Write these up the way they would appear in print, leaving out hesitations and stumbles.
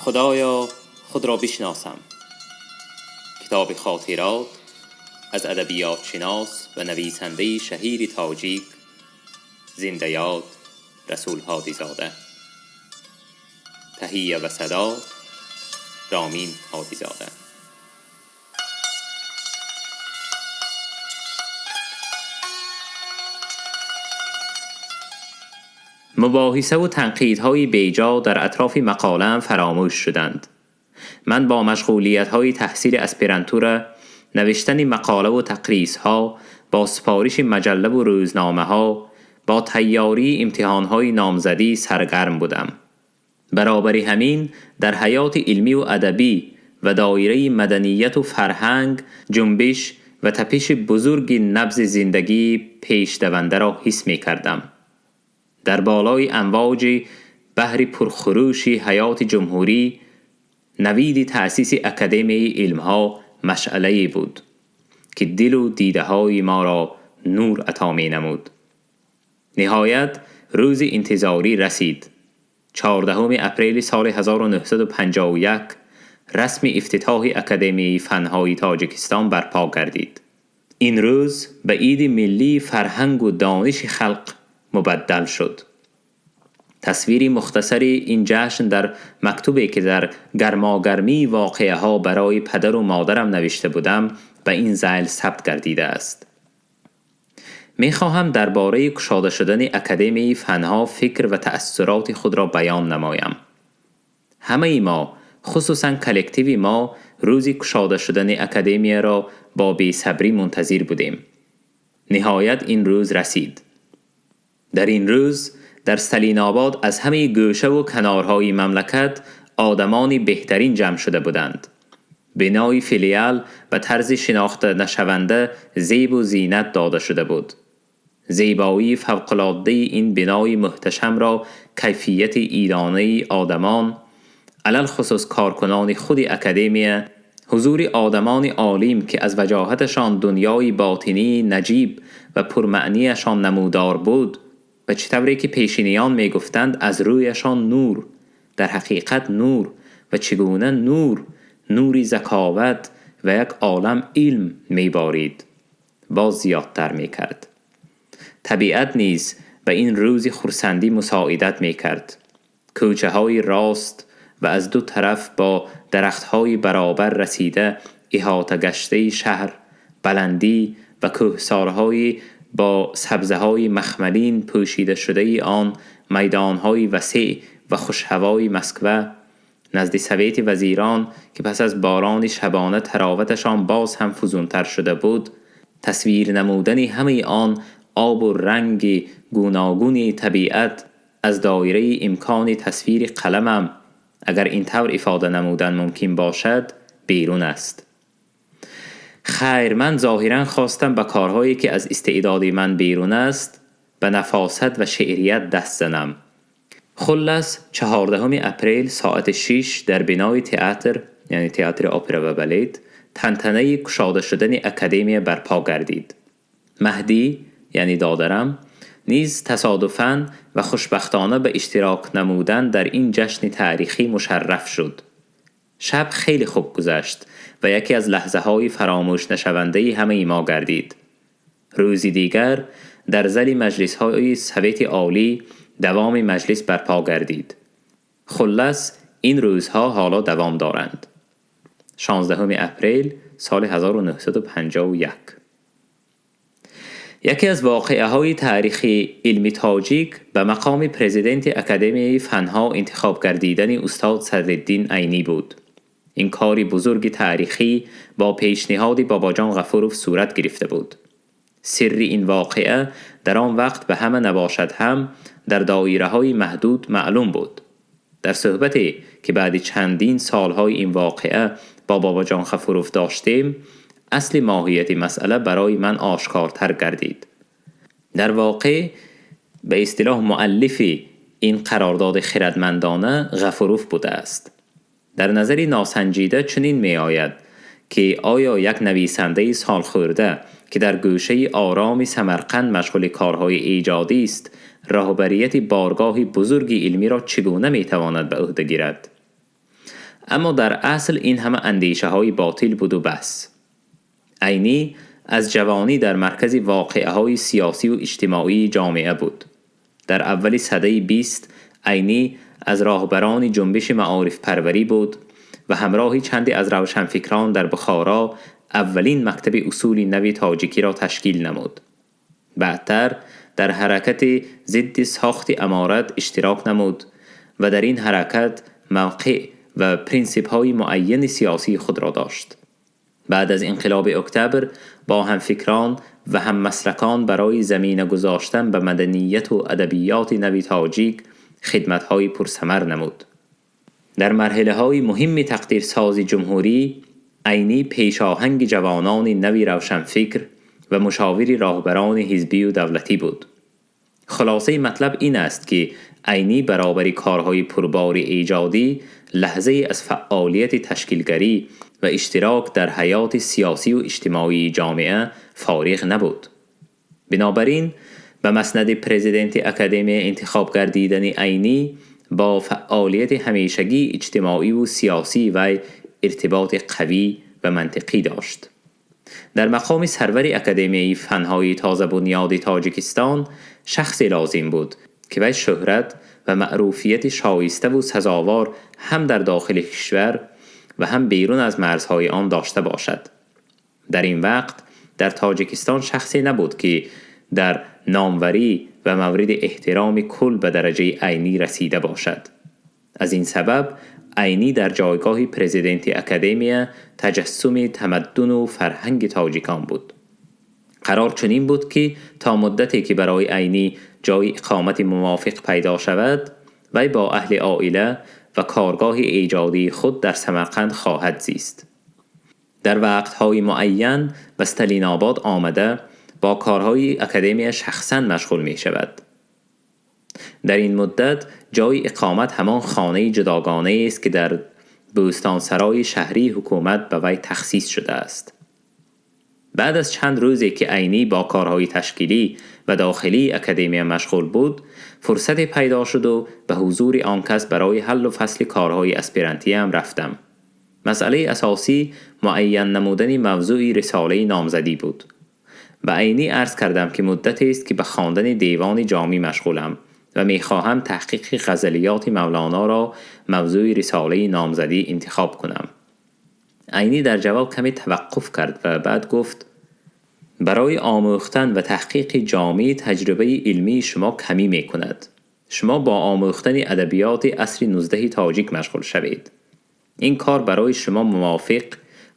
Худоё, худро бишносам. Китоби хотирот аз адабиётшинос ва нависандаи шаҳири тоҷик зиндаёд Расул Ҳодизода. Таҳия ва садо Ромин Ҳодизода. Мубоҳиса ва танқидҳои беҷо дар атрофи мақолаам фаромӯш шуданд. Ман бо машғулиятҳои таҳсили аспирантура, навиштани мақола ва тақризҳо, бо супориши маҷалла ва рӯзномаҳо, бо тайёрии имтиҳонҳои номзадӣ саргарм будам. Баробари ҳамин дар ҳаёти илмӣ ва адабӣ ва доираи маданияту фарҳанг ҷунбиш ва тапиши бузурги набзи зиндагии пешдавандаро ҳис мекардам. Дар болои амвоҷи баҳри пурхурӯши ҳаёти ҷумҳурӣ навиди таъсиси Академияи илмҳо машъалае буд, ки дилу дидаҳои моро нур ато менамуд. Ниҳоят рӯзи интизорӣ расид. 14 апрели соли 1951 расми ифтитоҳи Академияи фанҳои Тоҷикистон барпо гардид. Ин рӯз ба иди миллии фарҳангу дониши халқ мубаддал шуд. Тасвири мухтасари ин ҷашн дар мактубе, ки дар гармогармии воқеаҳо барои падару модарам навишта будам, ба ин зайл сабт гардидааст. Мехоҳам дар бораи кушода шудани Академияи фанҳо фикр ва таассуроти худро баён намоям. Ҳамаи мо, хусусан коллективи мо, рӯзи кушода шудани академияро бо бесабрӣ мунтазир будем. Ниҳоят ин рӯз расид. Дар ин рӯз дар Сталинобод аз ҳамаи гӯшаву канорҳои мамлакат одамони беҳтарин ҷамъ шуда буданд. Бинои филиал ба тарзи шинохта нашаванда зебу зинат дода шуда буд. Зебоии фавқулоддаи ин бинои муҳташамро кайфияти идонаи одамон, алалхусус коркунони худи академия, ҳузури одамони олим, ки аз ваҷоҳаташон дунёи ботинии наҷиб ва пурмаънияшон намудор буд ва чӣ тавре ки пешиниён мегуфтанд, аз рӯяшон нур, дар ҳақиқат нур ва чӣ гуна нур, нури заковат ва як олам илм меборид, боз зиёдтар мекард. Табиат низ ба ин рӯзи хурсандӣ мусоидат мекард. Кӯчаҳои рост ва аз ду тараф бо дарахтҳои баробар расида иҳотагаштаи шаҳр, баландӣ ва кӯҳсорҳои бо сабзаҳои махмалин пӯшидашудаи он, майдонҳои васеъ ва хушҳавои Москва, назди Совети вазирон, ки пас аз борони шабона тароваташон боз ҳам фузунтар шуда буд, тасвир намудани ҳамаи он обу ранги гуногуни табиат аз доираи имкони тасвири қаламам, агар ин тавр ифода намудан мумкин бошад, берун аст. Хайр, ман зоҳиран хостам ба корҳое, ки аз истеъдоди ман берун аст, ба нафосат ва шеърият даст занам. Хуллас, 14 апрел соати 6 дар бинои театр, яъне театри опера ва балет, тантанаи кушода шудани академия барпо гардид. Маҳдӣ, яъне додарам, низ тасодуфан ва хушбахтона ба иштирок намудан дар ин ҷашни таърихӣ мушарраф шуд. Шаб хеле хуб гузашт ва яке аз лаҳзаҳои фаромӯшнашавандаи ҳамаи мо гардид. Рӯзи дигар дар зали маҷлисҳои Совети Олӣ давоми маҷлис барпо гардид. Хуллас, ин рӯзҳо ҳоло давом доранд. 16 апрел соли 1951. Яке аз воқеаҳои таърихи илми тоҷик ба мақоми президенти Академияи фанҳо интихоб гардидани устод Садриддин Айнӣ буд. Ин кори бузурги таърихӣ бо пешниҳоди Бобоҷон Ғафуров сурат гирифта буд. Сирри ин воқеа дар он вақт ба ҳама набошад ҳам дар доираҳои маҳдуд маълум буд. Дар суҳбате, ки баъди чандин солҳои ин воқеа бо Бобоҷон Ғафуров доштем, асли моҳияти масъала барои ман ошкортар гардид. Дар воқеъ, ба истилоҳ, муаллифи ин қарордоди хирадмандона Ғафуров будааст. Дар назари носанҷида чунин меояд, ки оё як нависандаи солхӯрда, ки дар гӯшаи ороми Самарқанд машғули корҳои эҷодист, роҳбарияти боргоҳи бузурги илмиро чӣ гуна метавонад ба ӯҳда гирад? اما در اصل این همه اندیشه های باطل بود و بس. عینی از جوانی در مرکز واقعه های سیاسی و اجتماعی جامعه بود. در اول سده 20 عینی از راهبران جنبش معارف پروری بود و همراهی چندی از روشنفکران در بخارا اولین مکتب اصول نوی تاجیکی را تشکیل نمود. بعدتر در حرکت ضد ساخت امارت اشتراک نمود و در این حرکت موقع و پرینسیپ های معین سیاسی خود را داشت. بعد از انقلاب اکتبر با همفکران و هم مسلکان برای زمین گذاشتن به مدنیت و ادبیات نوی تاجیک خدمت‌های پرثمر نمود. در مرحله های مهم تقدیرساز جمهوری، عینی پیشاهنگ جوانان نوی روشنفکر و مشاور راهبران حزبی و دولتی بود. خلاصه مطلب این است که عینی برابر کارهای پربار ایجادی لحظه از فعالیت تشکیلگری و اشتراک در حیات سیاسی و اجتماعی جامعه فارغ نبود. بنابراین به مسند پرزیدنت اکادمی انتخاب گردیدن عینی با فعالیت همیشگی اجتماعی و سیاسی و ارتباط قوی و منطقی داشت. در مقام سرور اکادمی فنهای تازه بنیاد تاجیکستان شخصی لازم بود که وی شهرت و معروفیت شایسته و سزاوار هم در داخل کشور و هم بیرون از مرزهای آن داشته باشد. در این وقت در تاجیکستان شخصی نبود که در ناموری و مورد احترام کل به درجه عینی رسیده باشد. از این سبب عینی در جایگاه پرزیدنت اکادمی تجسم تمدن و فرهنگ تاجیکان بود. قرار چنین بود که تا مدتی که برای عینی جای اقامت موافق پیدا شود، وی با اهل عائله و کارگاه ایجادی خود در سمرقند خواهد زیست. در وقتهای معین به استالین آباد آمده با کارهای اکادمی شخصا مشغول می شود. در این مدت جای اقامت همان خانه جداگانه است که در بوستانسرای شهری حکومت به وی تخصیص شده است. بعد از چند روزی که عینی با کارهای تشکیلی و داخلی اکادمی مشغول بود، فرصت پیدا شد و به حضور آن کس برای حل و فصل کارهای اسپیرانتی هم رفتم. مسئله اساسی معین نمودن موضوع رساله نامزدی بود. به عینی عرض کردم که مدتی است که به خواندن دیوان جامی مشغولم و میخواهم تحقیق غزلیات مولانا را موضوع رساله نامزدی انتخاب کنم. عینی در جواب کمی توقف کرد و بعد گفت: برای آموختن و تحقیق جامی تجربه علمی شما کمی می کند. شما با آموختن ادبیات عصر 19 تاجیک مشغول شوید. این کار برای شما موافق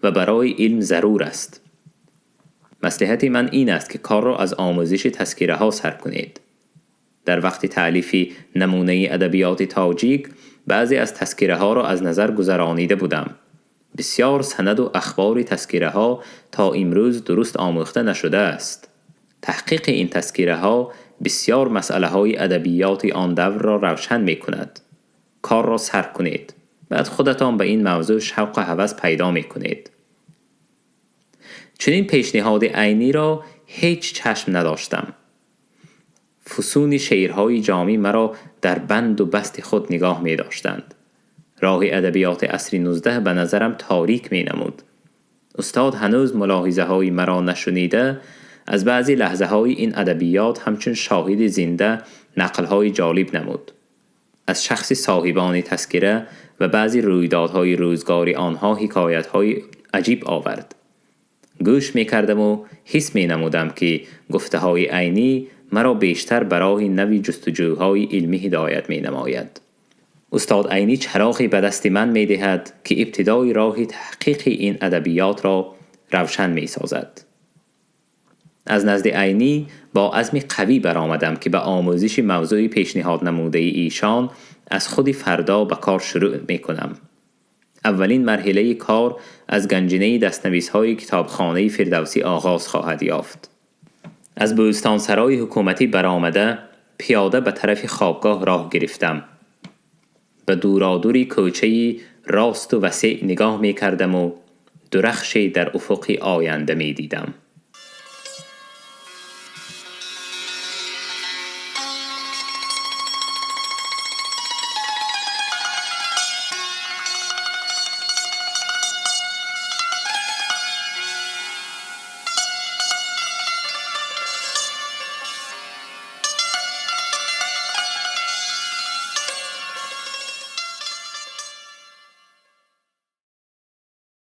و برای علم ضرور است. مصلحت من این است که کار را از آموزش تذکره ها سر کنید. در وقت تألیف نمونه ادبیات تاجیک بعضی از تذکره ها را از نظر گذرانیده بودم. بسیار سند و اخبار تذکره ها تا امروز درست آموخته نشده است. تحقیق این تذکره ها بسیار مسئله های ادبیات آن دور را روشن می کند. کار را سر کنید. بعد خودتان به این موضوع شوق و هوس پیدا می کنید. چنین پیشنهاد عینی را هیچ چشم نداشتم. فسون شعرهای جامی مرا در بند و بست خود نگاه می داشتند. راه ادبیات عصر 19 به نظرم تاریک می نمود. استاد هنوز ملاحظه های مرا نشنیده از بعضی لحظه های این ادبیات همچون شاهد زنده نقل های جالب نمود. از شخص صاحبان تذکره و بعضی رویدادهای روزگاری آنها حکایت های عجیب آورد. گوش می کردم و حس می نمودم که گفته های عینی مرا بیشتر برای نوی جستجوهای علمی هدایت می نماید. استاد عینی چراغی به دست من می دهد که ابتدای راه تحقیق این ادبیات را روشن می سازد. از نزد عینی با عزم قوی برآمدم که به آموزش موضوع پیشنهاد نموده ایشان از خود فردا به کار شروع می کنم. اولین مرحله کار از گنجینه دستنویس‌های کتابخانه فردوسی آغاز خواهد یافت. از بوستانسرای حکومتی برآمده پیاده به طرف خوابگاه راه گرفتم. به دورادوری کوچه‌ای راست و وسیع نگاه می کردم و درخشی در افق آینده می دیدم.